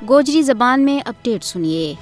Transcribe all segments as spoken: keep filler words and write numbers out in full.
گوجری زبان میں اپڈیٹ سنیے۔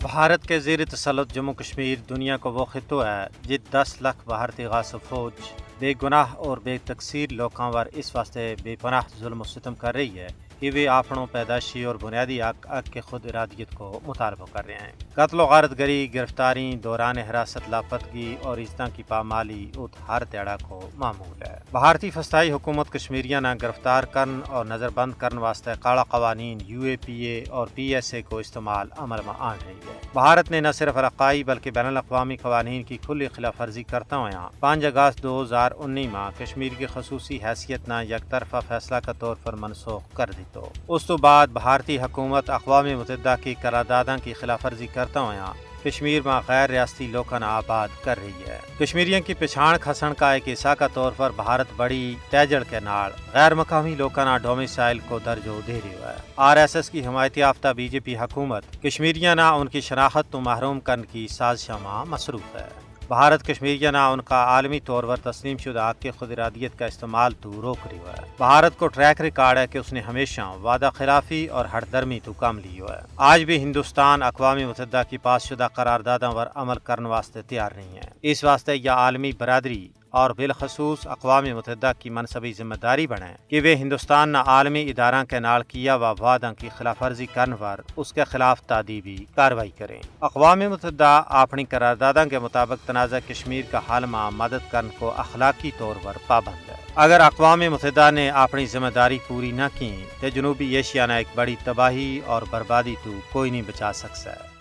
بھارت کے زیر تسلط جموں کشمیر دنیا کو وہ خطو ہے جت دس لکھ بھارتی غاصب فوج بے گناہ اور بے تقصیر لوکاں ور اس واسطے بے پناہ ظلم و ستم کر رہی ہے کہ ویہ آپنو پیدائشی اور بنیادی حق حق کے خود ارادیت کو مطالبو کر رہے ہیں۔ قتل و غارت گری، گرفتاری، دوران حراست لاپتگی اور عزتاں کی پامالی ات ہر تیڑا کو معمول ہے۔ بھارتی فستائی حکومت کشمیریاں نا گرفتار کرن اور نظر بند کرن واسطے کالا قوانین یو اے پی اے اور پی ایس اے کو استعمال عمل ما آن رہی ہے۔ بھارت نے نہ صرف علاقائی بلکہ بین الاقوامی قوانین کی کھلی خلاف ورزی کرتا ہویا پانچ اگست دو ہزار انی ما کشمیر کی خصوصی حیثیت نا یک طرفہ فیصلہ کا طور پر منسوخ کر دیتو۔ اس تو بعد بھارتی حکومت اقوام متحدہ کی قرارداداں کی خلاف ورزی کرتا ہویا کشمیر ما غیر ریاستی لوکاں نا آباد کر رہی ہے۔ کشمیریاں کی پچھان کھسن کا ایک حصہ کا طور پر بھارت بڑی تیجڑ کے نال غیر مقامی لوکاں نا ڈومی سائل کو درجو دے رہی ہے۔ آر ایس ایس کی حمایتی آفتہ بی جے پی حکومت کشمیریاں نا ان کی شناخت تو محروم کرن کی سازشاں ما مصروف ہے۔ بھارت کشمیریاں نا ان کا عالمی طور پر تسلیم شدہ حق خود ارادیت کا استعمال تو روک رہی ہے۔ بھارت کو ٹریک ریکارڈ ہے کہ اس نے ہمیشہ وعدہ خلافی اور ہٹ درمی تو کام لیو ہے۔ آج بھی ہندوستان اقوام متحدہ کی پاس شدہ قرارداداں پر عمل کرن واسطے تیار نہیں ہے۔ اس واسطے یا عالمی برادری اور بالخصوص اقوام متحدہ کی منصبی ذمہ داری بنے کہ ویہ ہندوستان نا عالمی اداراں کے نال کیا و وعداں کی خلاف ورزی کرن پر اس کے خلاف تادیبی کاروائی کریں۔ اقوام متحدہ آپنی قرارداداں کے مطابق تنازعہ کشمیر کا حل ما مدد کرن کو اخلاقی طور پر پابند ہے۔ اگر اقوام متحدہ نے آپنی ذمہ داری پوری نہ کی تے جنوبی ایشیا نا ایک بڑی تباہی اور بربادی تو کوئی نہیں بچا سکسے۔